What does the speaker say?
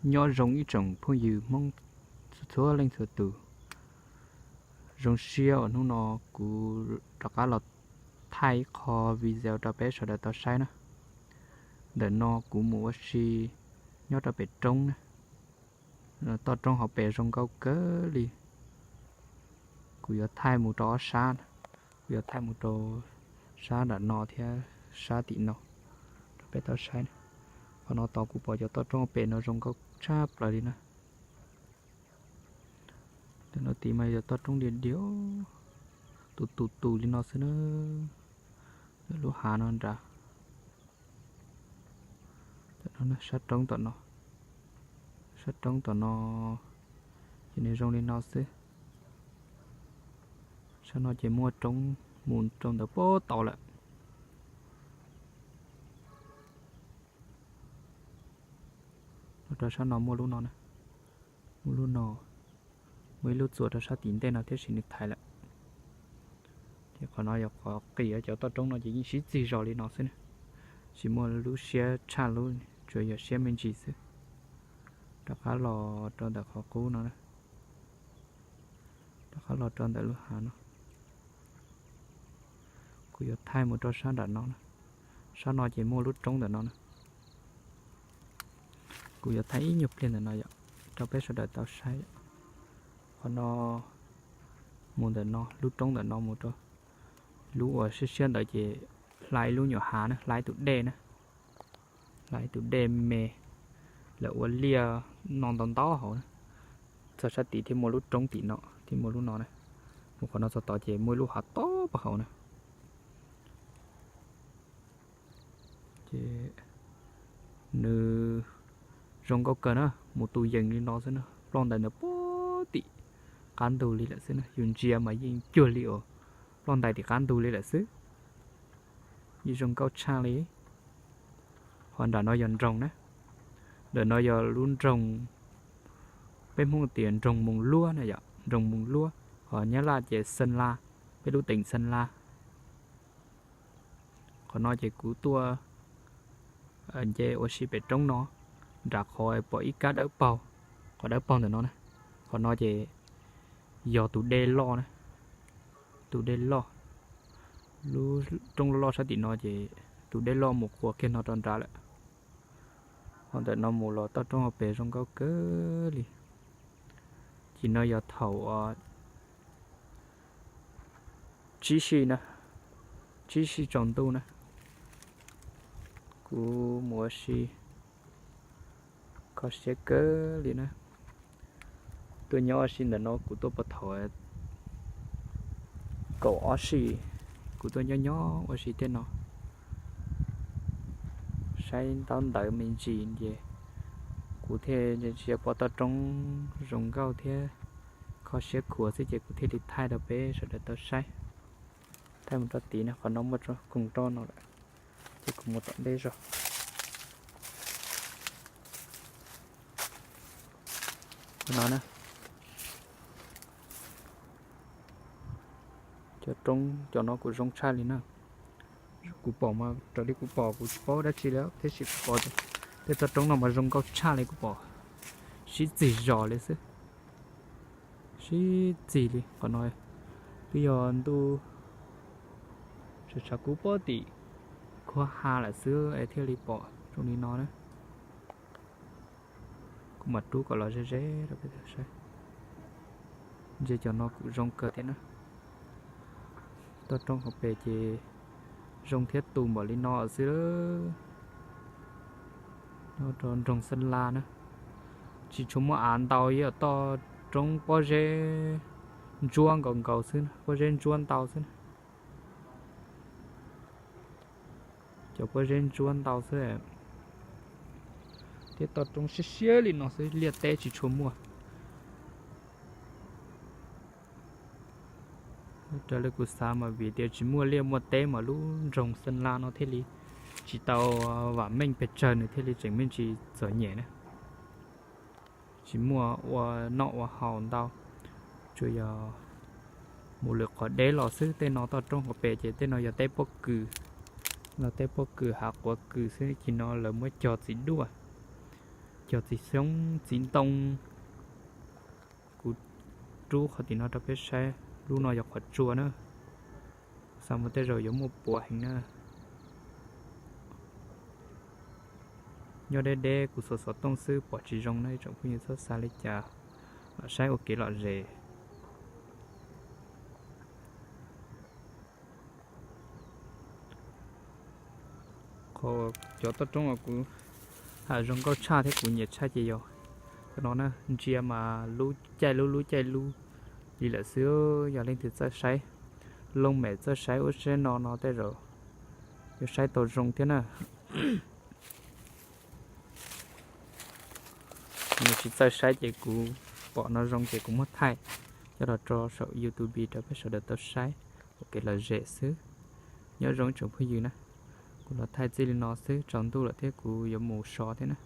Nyob zoo ib tsoom phooj ywg Hmoob txhua leej txhua tus. Zoo siab uas hnub no kuv rov qab los thaij ib qho video rau peb sawv daws tau saib na. Ntawm no kuv mus ua si nyob rau pem roob na. Toj roob hauv pes zoo nkauj kawg li. Kuv yuav thaij mus rau ob sab, kuv yuav thaij mus rau sab nram no thiab sab tim no rau peb tau saib. Qhov no tos kuv pom cov toj roob hauv pes no zoo nkauj tshaj plaws li na. Ntawm no tid mas yog toj roob diam diam, tus tus tus li no xwb na. Ntawm lub hav no nrad, sab roob tom no, sab roob tom no ces nws zoo li no xwb. Sab no ces muaj roob mus rau ntawd puag tod lawm. Rau sab no muaj lub no, muaj lub no, muaj ib lub txuas rau sab tim ntej no thiab sis nws thaiv lawm. Ces qhov no yog qhov qis cov toj roob no ces yeej sib txig zog li no xwb na. Tsis muaj lub siab tshaj lub, tsuas yog siab me ntsis xwb. Rov qab los rau ntawm qhov qub no, rov qab los rau ntawm lub hav no. Kuv yuav thaij mus rau sab nram no na. Sab no ces muaj lub roob ntawm no na. Kuv yuav thaij ib nyuag pliag ntawm no yom, rau peb sawv daws tau saib. Qhov no mus ntawm no, lub roob ntawm no mus rau lub uas siab siab ntawd ces hla ib lub nyuam hav na, hla ib tus dej na, hla ib tus dej me, lawv ua liaj no ntau ntau hauv na. Txog sab tid thiab muaj lub roob tim no thiab muaj lub no na. Mus qhov no txog tod ces muaj ib lub hav tob pag hauv na. Ces nws zoo nkauj kawg na, mus tus yees li no xwb na, ploj ntais ntawd puag tim qab ntug li lawm xwb na, yus ntsia mas yeej cuag li uas ploj ntais tim qab ntug li lawm xwb. Yeej zoo nkauj tshaj li. Ho nram no yog nroog na, nram no yog lub nroog, peb Hmoob tias nroog Moos Luab na yom, nroog Moos Luab, ho Nyab Laj ces Xeeb Las, peb lub teem Xeeb Las. Qhov no ces kuv tuaj nce ua si pem roob no, nram qhov pom ib kab dawb paug, qhov dawb paug ntawm no na. Qhov no ces yog tus dej loj na, tus dej loj, lub roob loj loj sab tim no ces tus dej loj mus quas kiag no rau nrad lawm. Ho ntawm no mus los toj roob hauv pes zoo nkauj kawg li. Ces no yog thaum tsib sij na, tsib sij tsaus ntuj na. Kuv mus ua si kho siab kawg li na. Tuaj nyob ua si ntawm no kuv tuaj puag thaum kaum ob sij, kuv tuaj nyob nyob ua si tej no, saib ntaub ntawv me ntsis ces kuv thiaj ntsia pom toj roob zoo nkauj thiab kho siab khuav xwb ces kuv thiaj li thaij rau peb sawv daws tau saib. Thaij mus rau tid no, qhov no muaj koog roj no lawm, ces kuv mus tom ntej zog. No na, cov roob cov no kuj zoo tshaj li na. Kuv pom mas raws li kuv pom kuv tsis paub dab tsi li thiab sis kuv pom tej toj roob no mas zoo nkauj tshaj li kuv pom, sib txig zos li xwb. Sib txig li qhov no, twb yog ntuj tshav tshav kub puag tim khuab ha lawm xwb es thiaj li pom zoo li no na. Kuv mam rub kom los ze ze rau peb saib. Ntsia cov no kuj zoo kawg thiab na. Toj roob hauv pes ces zoo thiab tus npaum li no xwb. Nyob rau nroog Xeeb Las na, tsis tshua muaj av ntau, yog toj roob pob zeb ntsuab nkaus nkaus xwb, pob zeb ntsuab ntau xwb na. Cov pob zeb ntsuab ntau xwb, thiab toj roob siab siab li no xwb, liaj teb tsis tshua muaj. Raws li kuv xav mas vim tias tsis muaj liaj muaj teb mas lub nroog Xeeb Las no thiaj li tsis tau vam meej pes tsawg, nws thiaj li tseem me ntsis txom nyem na. Tsis muaj ua noj ua haus ntau, tsuas yog mus lwm qhov deb los xwb. Tej no toj roob hauv pes ces tej no yog teb pob kws, los teb pob kws hav quav kws xwb, ces no lawv muab cog txiv duaj. Cov txiv xyoob txiv ntoo, kuv rub qhov tim no rau peb saib. Lub no yog qhov tsua na. Kuv xav muaj tej zaum yuav muaj puas heev na. Nyob deb deb kuv xuas xov tooj xwb pom tsis zoo na, ib tsoom phooj ywg txhob xav li cas, los saib ua kev lom zem. Qhov cov toj roob uas kuv hais zoo nkauj tshaj thiab kuv nyiam tshaj ces yog cov no na, ntsia mas lub caij lub lub caij lub li lawm xwb. Yog leej twg txawj saib, looj mem txawj saib ub saib no no tej zaum yuav saib tau zoo thiab na. Yog tsis txawj saib ces kuv pom no zoo ces kuv muab thaij coj los rau saum YouTube rau peb sawv daws tau saib ua kev lom zem xwb. Nyob zoo ib tsoom phooj ywg na, kuv los thaij txij li no xwb, tsaus ntuj lawm thiab kuv yuav mus so thiab na.